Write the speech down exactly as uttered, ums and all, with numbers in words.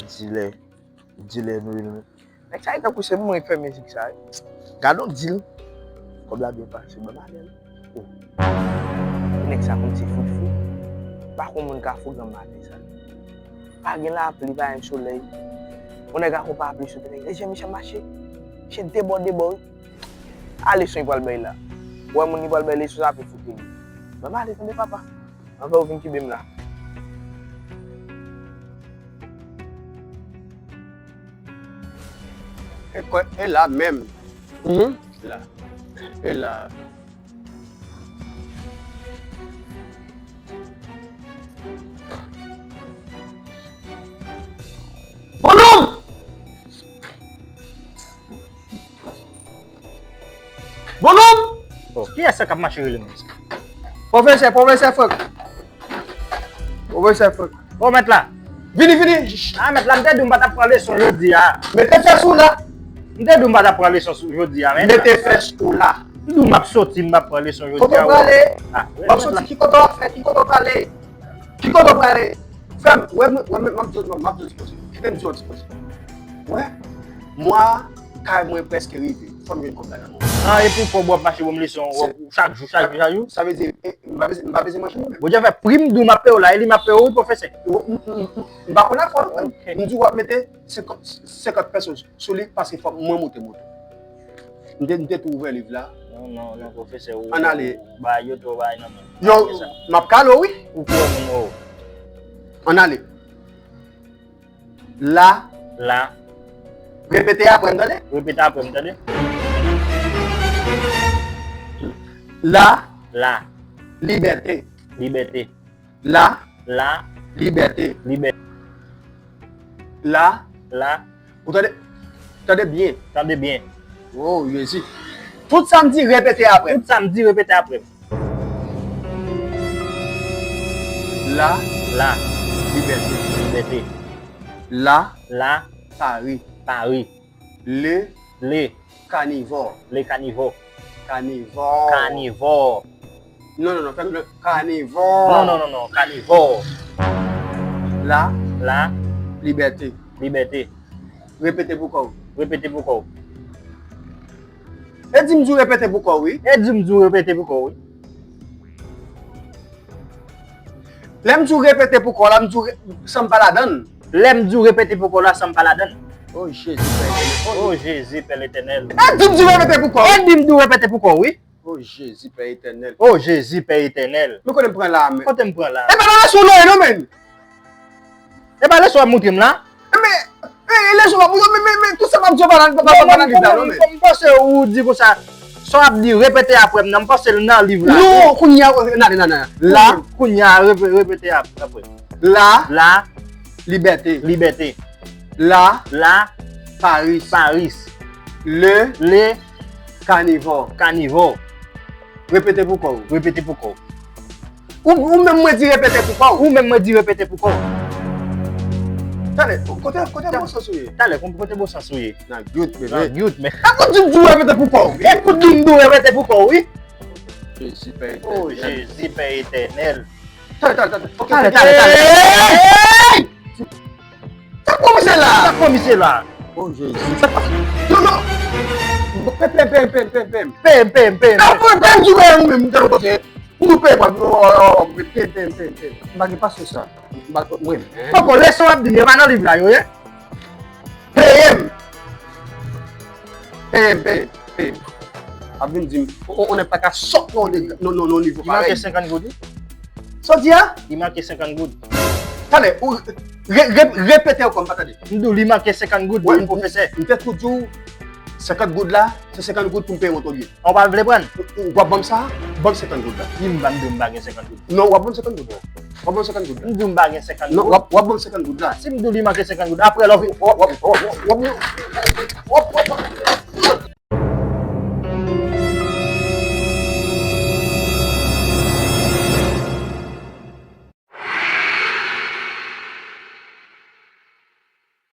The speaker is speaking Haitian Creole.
Dilè, dilè nou ye nou menm. Nèg sa e tankou se mwen k fè mizik sa wi. Gad on dil. Kòb la byen pase, ban m ale wi. Oh. Nèg sa konn se fout fou. Pa konn moun ka fou granm maten sa. Pa gen lapli, pa gen solèy. On nèg ak on parapli sou tèt. Lè je misye mache. Misye debò debò wi. A leson li pral bay la. Ou wè moun li pral bay leson sa pi fou ke li. Ban m ale tande papa. Anvan ou vin kenbe m la. E kwè, e la menm. Mhm. La. E la. Bonòm! Bonòm! Oh, kiyès sa k ap mache rele mwen sa? Pwofesè, pwofesè Frank. Pwofesè Frank. Oh, mèt la. Vini, vini. Ah, mèt la, m te di w m pa t ap pran leson jodi a. Mete fès ou la. M te di w m pa t ap pran leson sou jodi a, mèt. Mete fès ou la. M di w m ap soti, m p ap pran leson jodi a. Kote w prale? Ah, w ap soti, ki kote w ap fè, ki kote w prale? Ki kote w prale? Frè m, wè, mwen, wè, m ap di w, m ap di w ti koze. Kite m di w ti koze. Wè, mwa kay mwen prèske rive. Fò m jwenn kòb la nan men w. Ah, e pou kòb w ap mache ban m leson, w ap, chak jou, chak jou, chak jou? Sa vle di, e, m pa bezwen, m pa bezwen manje mwen menm. Bondye fè pri m di w m ap peye w la, e li m ap peye w wi, pwofesè. M, m, m, m, m pa konn afè w, m di w w ap mete senkant, senkant pèso sou li, paske fòk mwen moute moto. M te, m te tou ouvè liv la. Non, non, non, pwofesè, ou, ann ale. Ou bay yo twò bay nan men. Yo, m ap kale w wi. Ou kwè moun, oh. Ann ale. La. La. Repete apre m, tande. Repete apre m, tande. La. La. Libète. Libète. La. La. Libète. Libète. La. La. Ou tande? Tande byen. Tande byen. Oh, Jezi. Tout sa m di, repete apre m. Tout sa m di, repete apre m. La. La. Libète. Libète. La. La. Pari. Pari. Le. Le. Kanivò. Le kanivò. Kanivò. Kanivò. Non, non, non, fè m le kanivò. Non, non, non, non, kanivò. La. La. Libète. Libète. Repete pou kò w. Repete pou kò w. E di m di w repete pou kò w, wi. E di m di w repete pou kò w, wi. Lè m di w repete pou kò w la, m di w re-, san m pa ladan l. Lè m di w repete pou kò w la, san m pa ladan l. O Jezi, Pè Etènèl. O Jezi, Pè Etènèl. E di m di w repete pou kò w. E di m di w repete pou kò w, wi. O Jezi, Pè Etènèl. O Jezi, Pè Etènèl. Men kote m pran la, men. Kote m pran la? E pa nan leson w ye non, men. E pa leson w ap montre m la? Men, e, e leson w ap montre m, men, men, men, tout sa m ap di w pa nan, pa, pa, pa nan liv la non, men. M panse ou di konsa, sa w ap di, repete apre m nan, m panse l nan liv la. Non, kounye a, nan, nan, nan, nan. La. Kounye a, repe-, repete ap-, apre. La. La. Libète. Libète. La. La. Paris. Paris. Le. Le. Kanivò. Kanivò. Repete pou kò w. Repete pou kò w. Ou, ou menm mwen di repete pou kò w. Ou menm mwen di repete pou kò w. Talè, kote, kote bon sans ou ye? Talè, kote bon sans ou ye? Nan gyot, bebe. Nan gyot, men. E pou di m di w repete pou kò w. E pou di m di w repete pou kò w, wi. Jezi Pè Etènèl. O Jezi Pè Etènèl. Talè, talè, talè. Ok, talè, talè, talè. Hey! Sa k pran misye la? Sa k pran misye la? O Jezi. Sa pa. Yo, yo. Pem, pem, pem, pem, pem, pem. Pem, pem, pem, pem. Pem, pem, pem, pem. M pa gen pa sou sa. M pa, mwen. Poko, leson ap di, e pa nan liv la yo ye. Peye m. Peye m, peye m, peye m. Ap vin di m, on, on nèg pa ka sot nan, nan, nan, nan nivo parèy. Li manke senkant goud, wi. Sa w di a? Li manke senkant goud. Talè, ou re-, re-, repete ankò, m pa tande. M di w, li manke senkant goud, wi, pwofesè. M te tou di w, senkant goud la, se senkant goud pou m peye moto l ye. Ou pa vle pran l? Ou, ou, w ap ban m sa? Ban m senkant goud la. Wi, m pa, m di w m pa gen senkant goud. Non, w ap ban m senkant goud la. W ap ban m senkant goud la. M di w m pa gen senkant goud. Non, w ap, w ap ban m senkant goud la. Si m di w li manke senkant goud, apre lè w vin, w ap, w ap, w ap, w ap, w ap, w ap, w ap, w ap, w ap,